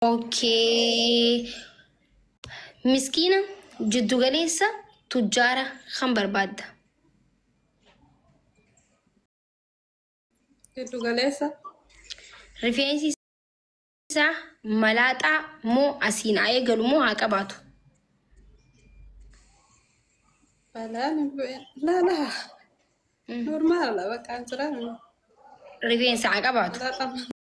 Okay. Miskiina jiddu galeessa tujjaara kan barbaadda. Giddu galeessa. Rifeensi isaa malaaxaa moo asiin haa eegalu moo haa qabaatu? Balaan hin bu'e. Laa laa. Normaala bakka hin jiran. Rifeensa haa qabaatu. Malaaxaa.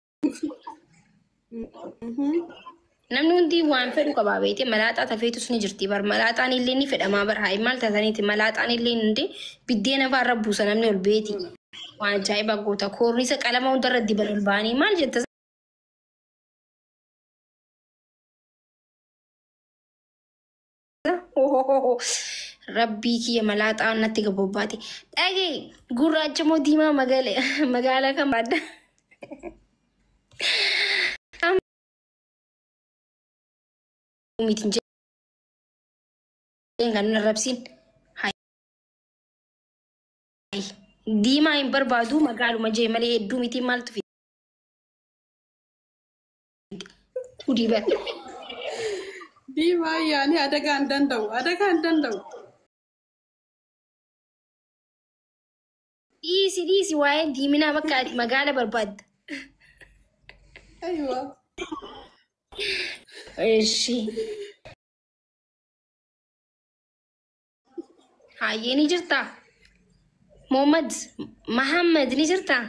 Namni hundi waan fedhu qabaa beekte malaaxaa tafeetus ni jirti bar malaaxaan illee ni fedhamaa bar haa maal taataniiti malaaxaan illee hundi biddeena fa'aa irra buusa namni ol beeti. Waan ajaa'ibaa goota koornisa qalama hundarra diban ol ba'anii maal jetta? Rabbii kiyya malaaxaa natti gabobbaate. Dhagee gurraacha moo diimaa magaalaa kan baadda? Miti hin kan nun arrabsiin. Diimaa hin barbaadu magaaluma jee malee hedduu miti maaltu fide? Hudii bara. Diimaa yaani adagaa hin danda'u. Adagaa hin danda'u. Dhiisi dhiisi waa'ee diiminaa bakka ati magaala barbaadda. Aywa. Ishi. Hayyee ni jirtaa? Mohammad Mahammad ni jirtaa?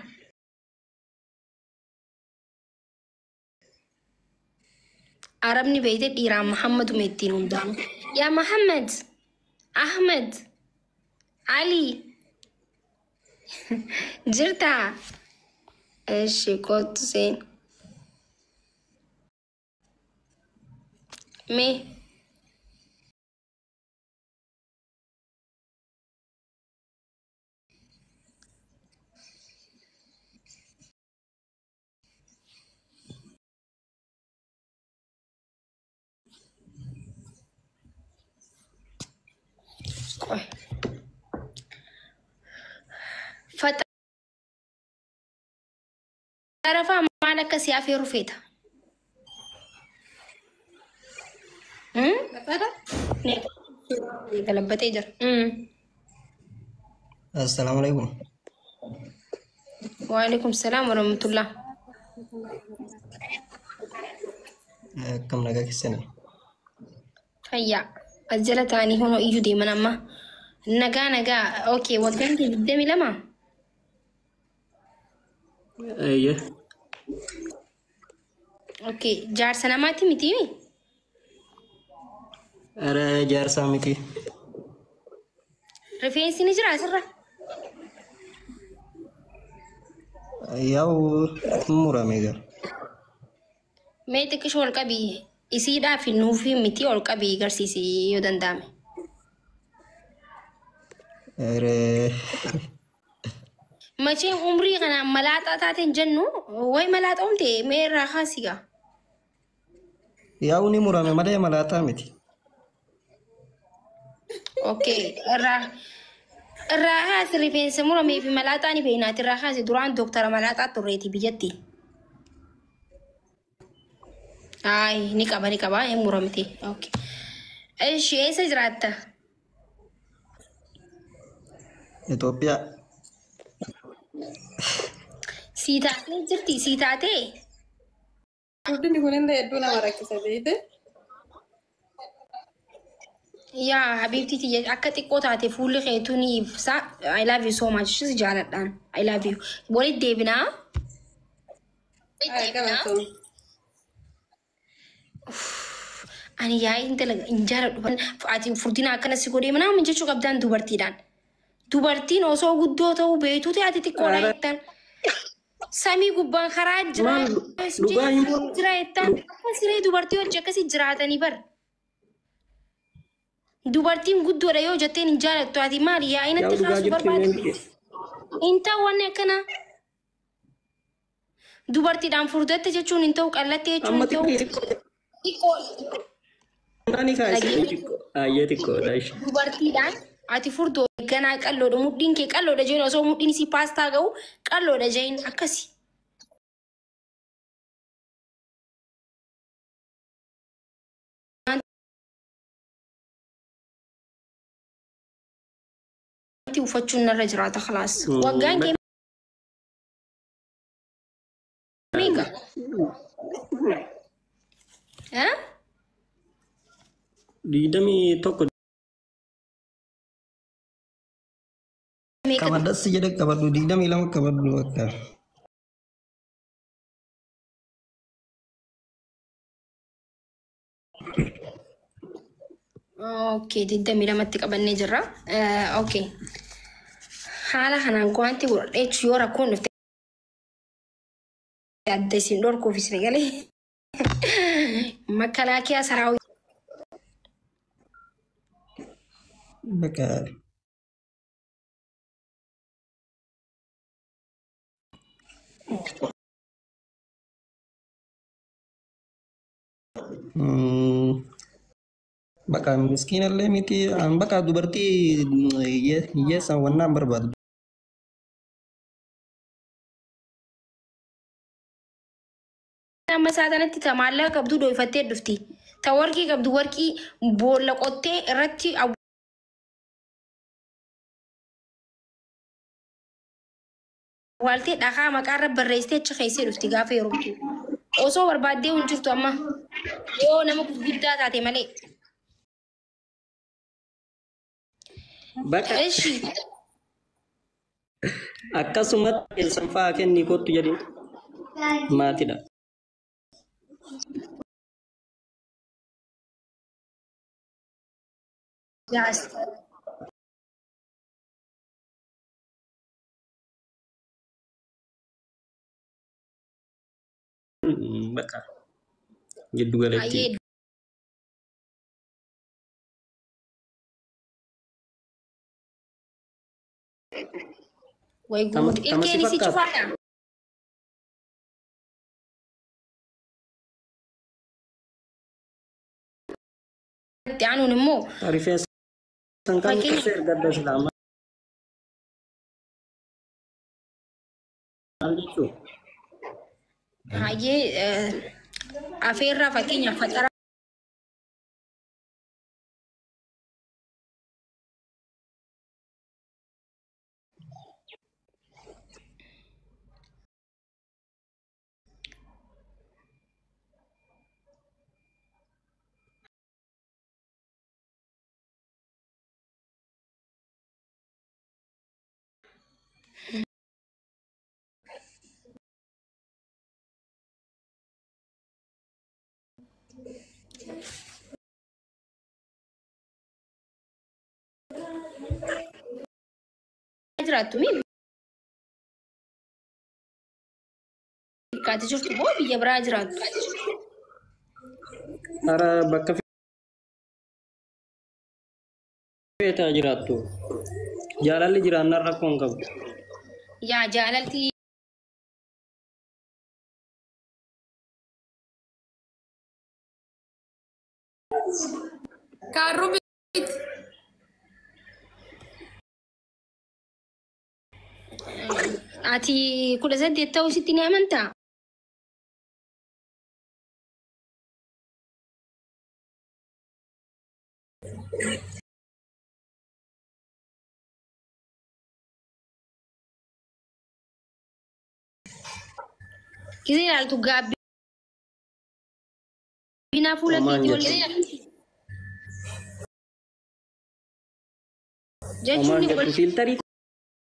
Arabni beeyte dhiiraan Mahammaduma ittiin hundaa'u. Yaa Mahammad, Ahmed, Ali jirtaa? Ishi kootu seen. Mee. Qoy. Faxara maal akka si afeeru feeta? Faxara? Galabbatee jira. Assalaamu alaikum. Waalaikum salaam warahmatullah. Akkam nagaa keessanii? Fayyaa. As jala ta'anii honoo iyyuu deeman amma. Nagaa nagaa. Okay, waggaan kee 22? Eeyyee. Okay, jaarsa namaati miti? Ara jaarsaa miti. Rifeensi ni jira asirra? Yaa'u murame egaa. Mee xiqqishoo ol qabii isiidhaa fi nuufii miti ol qabii garsiisi yoo danda'ame. Are Macheen umrii kanaan malaaxaa taate hin jennu wayi malaaxa umte mee irraa kaasigaa. Yaa'u ni murame malee malaaxaa miti. Okay, irraa kaasi rifeensa muramee fi malaaxaa ni beeknaati irraa kaasi duraan dooktara malaaxaa turreeti biyyatti. Ay, ni qaba ni qaba hin muramte. Okay. Ishi eessa jiraatta? Itoophiyaa. Sii taatee jirti sii taatee? Furdinni kunillee hedduu nama rakkisa beekte. Yaa habiibtii tiyya akka xiqqoo taate fuulli keetuu ni ibsa. I love you so much. Si jaaladhaan. I love you. Walitti deebinaa. Ay galatoomi. Ani yaa'ii intala hin jaaladhu. Ati furdina akkana si godhee manaa jechuu qabdaan dubartiidhaan. Dubartiin osoo guddoo ta'uu beektuu ta'e ati xiqqoodha jettan. Samii gubbaan karaa jira Maal dhugaa hin jira jettan. Akka siree dubartii hojii akkasii jiraatanii bar. Dubartiin guddoodha yoo jetteen hin jaalattu ati maali yaa'ii natti Yaa dhugaa kaasuu jirtu barbaadde? miti. Hin ta'u wanni akkanaa. Dubartiidhaan furdatte jechuun hin ta'u qallatte jechuun Amma hin ta'u. xiqqoo Xiqqoo Nani kaasee xiqqoo. Ayyee xiqqoodha ishee. Dubartiidhaan ati furdoo ganaa qalloodha mudhiin kee qalloodha jeen osoo mudhiin isii paastaa ga'u qalloodha jeen akkasi. uffachuun narra jiraata khalaas. Waggaan kee meeqa? Eh? 21. Meeqa? Qabaddas jedhe qabadhu 22 qabadhu bakka. Okay, 22tti qabannee jirra. Okay. Haala kanaan wanti godhadhee yoo rakkoon dhufte adda isin dhorkuuf isin galee. Makalaakiyaa saraawii. Bakka bakka miskiinallee miti bakka dubartii hiyyeessaan wannaan barbaadu. Amma isaa kanatti ta maallaqa qabdu dho'ifattee dhufti. Ta warqii qabdu warqii boolla qottee irratti awwaaltee dhakaa maqaa irra barreessitee achi keessee dhufti gaafa yeroo osoo barbaaddee hin jirtu amma yoo nama guddaa taate malee. Bakka Ishi akkasumatti keessan fa'aa kennii kottu jedhin maatidha. Yaas. Bakka giddu galeetti. Ayyee way Tama guud tama si ilkeen isii fakkaatu. cufaadha. Itti aanuun immoo Rifeensa kan fakkeenya keessa ergadda silaa maal jechuudha? hayyee afeerraa fakkeenyaaf faxara jiraattu mi bikkaati jirtu moo biyya biraa jiraattu? Hara bakka feetaa jiraattu. Jaalalli jiraannaan rakkoo hin qabu. Yaa jaalalti Kaarruu miti. Ati 18 ta'uu sitti ni amantaa? Gisee ilaaltu gaabbinaa fuula Homaan keetii jettu. waliin jechuun Homaan ni jettu fiiltarii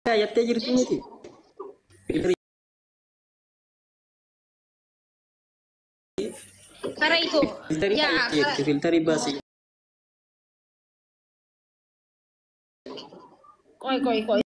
kaayyattee jirti miti. Karaa itoo Fiiltarii yaa kaayyattee jirti. Fiiltarii baasii. Qoy qoy qoy.